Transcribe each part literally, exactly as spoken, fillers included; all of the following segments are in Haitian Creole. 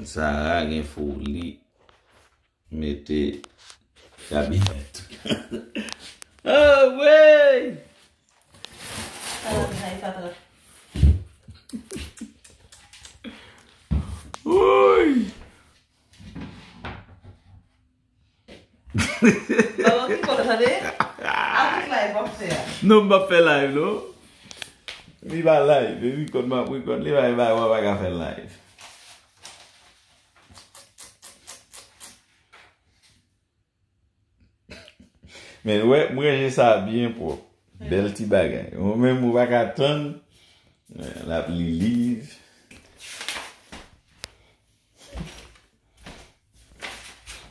Sarah gen foli mete kabinèt. Oh, wey! Sa va, sa va, sa va. Woy! Baba, ki kote sa de? A tout live w ap fè a? Non, m p ap fè live, non. Li pa live. E record m ap record, li pa, li pa, w pa ka fè live. Men, wè, m ranje sa byen pwòp. Bèl ti bagay. Ou menm, ou pa ka tann. L ap li liv.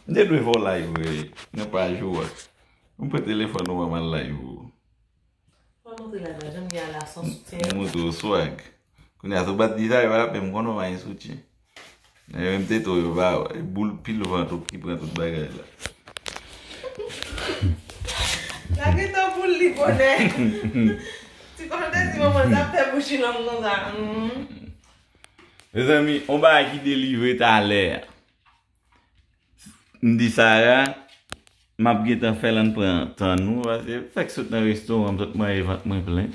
M te dwe fè w live, vre, nan paj ou a. M pran telefòn ou, m al live ou. Fò montre la, jan m ye a la, san soutyen. M montre w swag. Kounye a, si w pa t di sa, yo pa t ap menm konnen w pa gen soutyen. Yo menm tete w yo pa wè. E boul pil vant ou ki pran tout bagay la. La gentan boul li bonè. Ti konnen si manman sa ap fè bouch li long konsa. Hmm. Mezanmi, on bagay ki delivre talè a. M di Sarah, m ap gentan fè l, ann pran tan nou, paske fèk sot nan restoran, m sot manje vant mwen plen.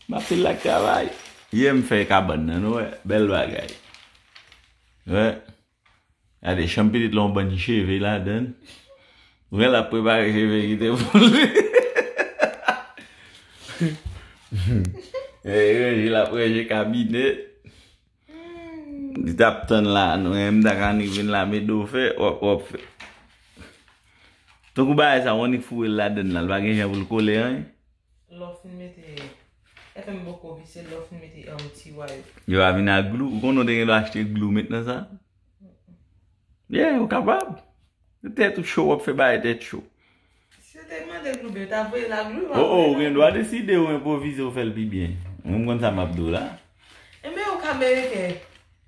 M ap fè l ak travay. Yè m fè kabann nan, nou wè, bèl bagay. Wè. Gade, chanm pitit la, yon bann cheve ladan l. Ou wè l ap prepare cheve ki te pou li. E, ranje, l ap ranje kabinèt. Li t ap tann la, nou, m ta ka annik vin la, met do fè, w ap, w ap fè. Tankou bagay sa, w annik foure l ladan l la, l pa gen jan pou l kole anyen. Lè w fin mete, F M bòkò vise, lè w fin mete, um, tiwa yo. Yo va vin ak glou, ou konnen w te gen dwa achte glou met nan sa? Yeah, ou kapab. Tèt ou cho, w ap fè bagay tèt cho. Si yo te mande glou, ben, yo ta voye la glou, yo pa Oh, oh, voye ou la gen glou. Dwa deside ou enpwovize, ou fè l pi byen. Mwen, m konn sa m ap di w la. Enben, ou ka merite.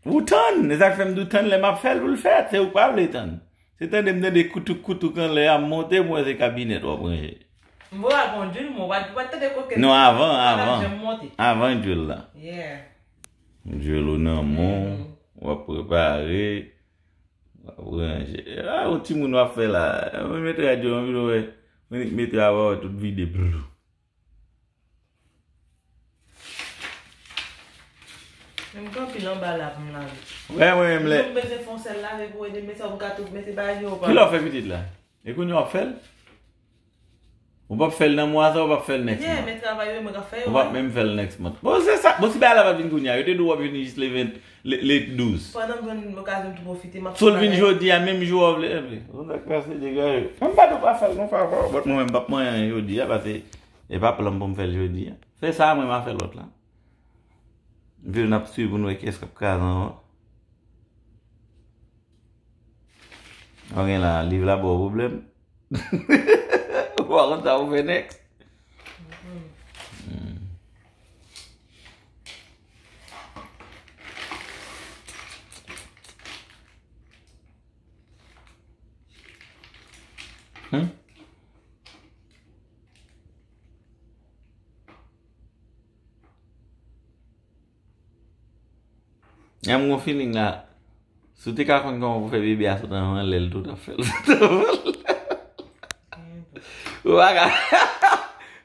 Ou tann, e sa k fè m di w tann lè m ap fè l pou l fèt, se ou k pa vle tann. Se tande m tande koutouk koutouk anlè a, m monte, m wè se kabinèt w ap ranje. M wè w ap pran djil, mwen, w pa, w pa tande kokenn. Non, avan, avan. Avan djil la. Yeah. Djil ou nan men w, w ap prepare. W ap ranje. A, yon timoun w ap fè la. Mwen met radyo an, vin wè. Mwen met radyo a, wè tout vide. Blou. Men m gen anpil anba la pou m lave. Wè, mwen menm lè. M bezwen fè yon sèl lave pou ede, men sa ou ka tou mete bagay yo. Kilè w fè pitit la? E kounye a w ap fè l? Ou p ap fè l nan mwa sa, ou p ap fè l next month. Yeah, men travay yo, mwen ka fè yo. Ou p ap menm fè l next month. Bon, se sa. Bon, si bagay la pa t vin kounye a, yo te di w w ap vini jis le ven, le, le douz. Pandan m jwenn okazyon m tou pwofite, m ap fè bagay. Si w vin jodi a, menm jou w vle, vle. Bon, sa k pase, degaje. Mwen m pa di w pa fè l, non, favè. But mwen menm, m p ap manyen anyen jodi a, paske e pa plan m pou m fè l jodi a. Fè sa, mwen m a fè lòt la. Vin n ap swiv pou n wè kiyès k ap kraze anvan. Ou gen la, liv la ba w pwoblèm. Ou pa konn sa ou fè next. Hmm. Hmm? An m gon feeling la. Si w te ka konn kòman pou fè bebe a sot anvan lè l, tou t ap fè l sot anvan lè. Ou pa ka.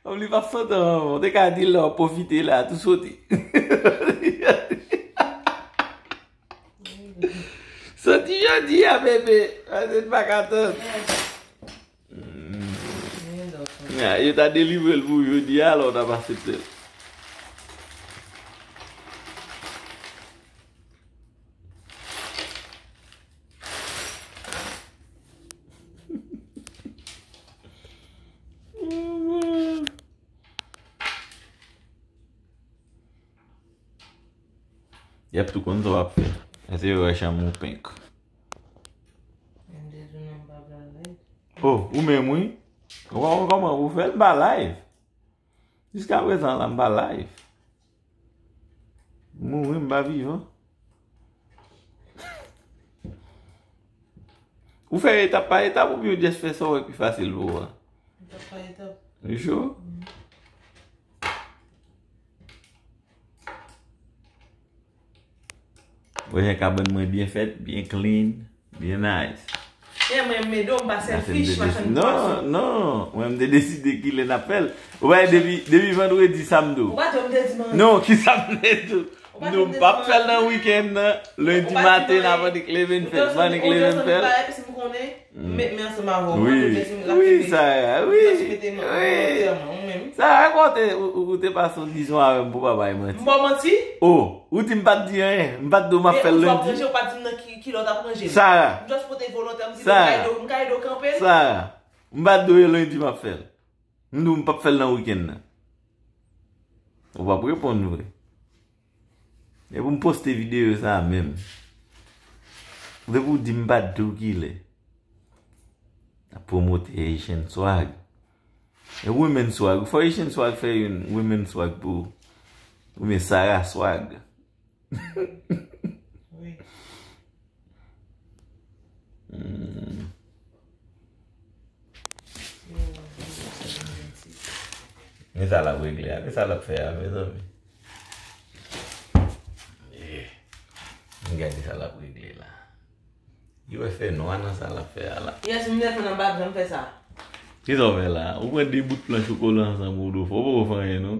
Kòm li p ap sot anvan, ou te ka di l la, w ap pwofite la, tou soti. Soti jodi a, bebe. Paske n pa ka tann. Mm. Ya, yo ta delivre l pou jodi a, alò w t ap aksepte l. Y ap tou konn sa w ap fè. Èske yo wè chanm ou penk? Oh, ou menm wi. Ou pa konn kòman pou fè l, m pa live. Jiska prezan la, m pa live. M mouri, m pa vivan. Ou fè etap pa etap oubyen w just fè sa w wè ki fasil pou ou a? Etap pa etap. You sure? Mhm. Wè jan kabann mwen byen fèt, byen clean, byen nice. E mwen, m ede w, m pa selfish, machann pwason. Non, non, mwen m te deside kilè n ap fè l. Ou wè, depi, depi vandredi, samdi. Ou pa di w m te di mwen. Non, ki samdi tou? M di w m p ap fè l nan wikenn nan. Lendi maten, avan n leve n fè l. Avan n leve n fè l. Met men ansanm avè w. Wi, wi, Sara, wi, wi. Sara, kote ou, ou, ou te pase yon dizon avè m pou pa bay manti? M ba w manti? Oh, ou di m pa t di anyen. M pa t di w m ap fè l lendi. Ou pa t di m nan ki, ki lè w t ap ranje l. Sara. M just pote volonte, m di m ka ede w, m ka ede w kanpe l. Sara, m pa t di w e lendi m ap fè l. M di w m p ap fè l nan wikenn nan. Ou p ap reponn vre. E pou m poste videyo sa a menm. Depi w di m pa t di w kilè. Ap pwomote Haitian swag. E women swag. Fò Haitian swag fè youn women swag pou ou. Oubyen Sara swag. Wi. Hmm. Men sa l ap regle a, men sa l ap fè a, mezanmi. Eh, ann gade sa l ap regle la. Li wè fè nwa nan sa l ap fè a la. Yes, m defann an, m pa janm fè sa. Kisa w fè la? Ou pran de bout planch ou kole ansanm ou do fò, ou poko fè anyen non.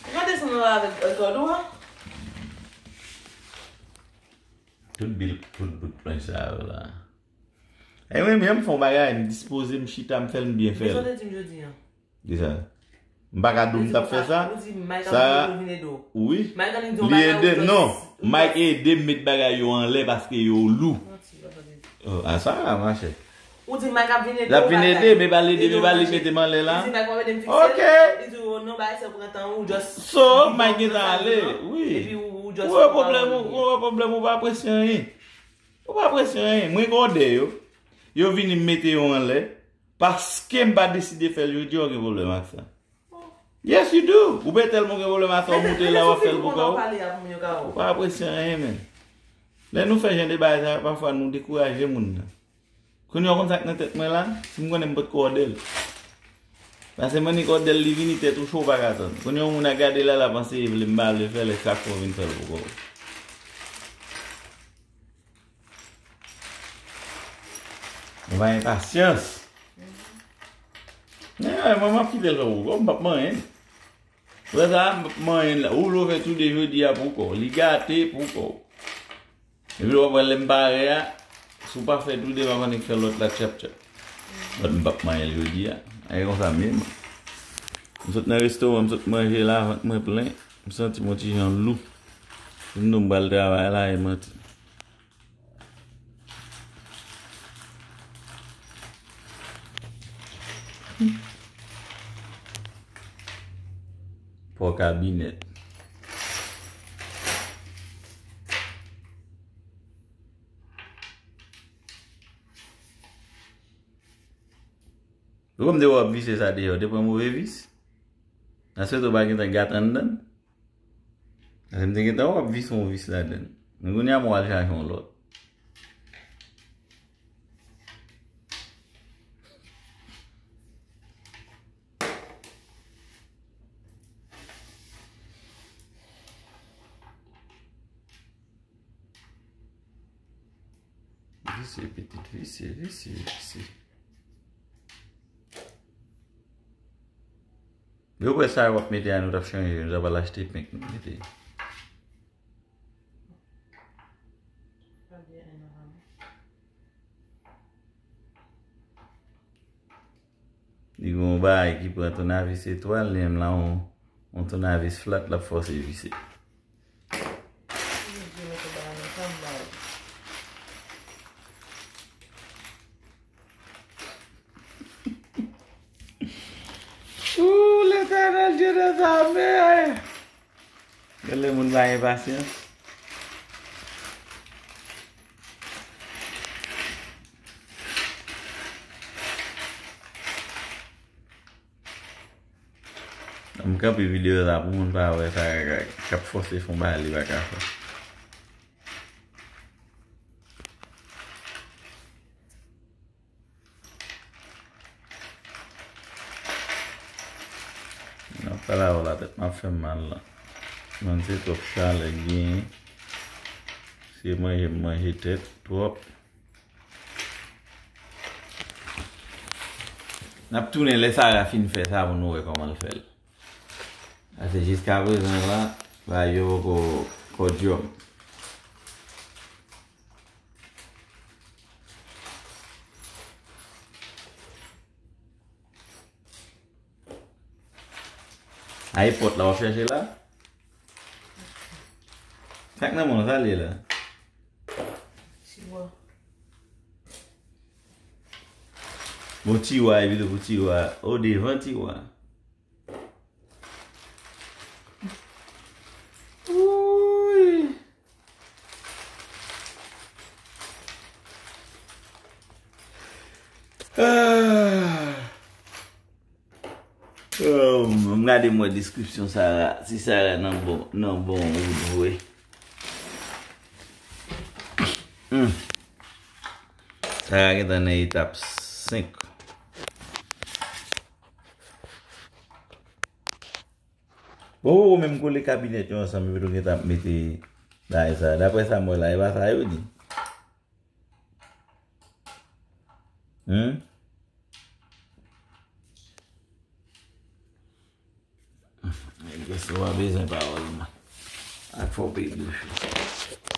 Ou pa desann anlè avèk, euh, kòd ou a? Tout bil, tout bout planch sa yo la. E mwen menm, m fè yon bagay, m dispoze, m chita, m fè l, m byen fè l. Kisa w te di m jodi a? Kisa? M pa ka di w m t ap fè sa. Ou di Mike ap vin ede w. Wi. Mike annik di yon bagay ou just. Li ede m, non. Mike ede m met bagay yo anlè paske yo lou. Manti, papa Dezi. Oh, a sa, machè. Ou di Mike ap vin ede w. L ap vin ede, men pa l ede, men pa li mete m anlè la. Li di Mike ap ede m fikse l. Ok. Li di w, non, bagay sa pran tan, ou just. So, Mike gentan ale, wi. Epi ou, ou just. Ou wè pwoblèm ou, ou wè pwoblèm ou pa apresye anyen. Ou pa apresye anyen. Mwen gen òdè yo. Yo vini m mete yo anlè. Paske m pa deside fè l jodi a, w gen pwoblèm ak sa. Yes, you do. Ou pe tèlman gen pwoblèm ak sa, w moute la, w ap fè l pou kò w. Ou pa apresye anyen, men. Lè nou fè jan de bagay sa yo, pafwa nou dekouraje moun nan. Kounye a, w konn sa k nan tèt mwen la? Si m konnen m potko òdè l. Paske m annik òdè l, li vini tèt ou cho, w pa ka tann. Kounye a, yon moun ap gade la, l ap panse li vle, m pa vle fè l, e chak fwa w vin fè l pou kò w. Mwen pa gen pasyans. Men, mwen, m ap kite l fè pou kò m, m p ap manyen l. Frè sa, m p ap manyen l. Ou vle w fè toude jodi a pou kò w. Li gate pou kò w. Epi w ap wè lè m pare a, si w pa fè toude, m ap annik fè lòt la tchap tchap. But m p ap manyen l jodi a. A, e konsa m ye, mwen. M sot nan restoran, m sot manje la, vant mwen plen. M santi m yon ti jan lou. M di w m pral travay la, e manti. Pò kabinèt. Ou konn m te wè w ap vise sa deyò, w te pran move vis? Nan swete w pa gentan gate anndan l? Paske m te gentan wè w ap vise yon vis ladan l. Men kounye a m wè w al chache yon lòt. Visye, pitit, visye, visye, visye. Yo kwè sa yo w ap mete a, nou t ap chanje, nou t ap al achte penk nou mete. Li gen yon bagay ki pran tounavis etwal, li menm la yon, yon tounavis flat, l ap fòse vise. Ooh, Letènèl Dye dèzame! Gen lè moun pa gen pasyans. M kanpe videyo sa pou moun pa wè sa k ap fòse fè yon bagay li pa ka fè. Nan pale avè w la, tèt m ap fè m mal la. Mwen, se twòp chalè k genyen. Se manje m manje tèt twòp. N ap tounen lè Sara fin fè sa pou nou wè kòman l fè l. Paske jiskaprezan la, bagay yo poko kòdyòm. A, e pòt la w ap chèche la? Sa k nan men w, sa l ye la? Tiwa. Bon, tiwa, epi pou tiwa. O, devan tiwa. Wouy. Ah. Oh, m gade m wè deskripsyon Sara. Si Sara nan bon, nan bon wout vre. Hmm. Sara gentan nan etap senk. Bon, ou menm kole kabinèt yo ansanm, epi nou gentan ap mete bagay sa. Daprè sa m wè la, e pa sa yo di. Hmm? Nèg yo, si w pa bezwen pawòl, man. Ak fò w peye bouch ou.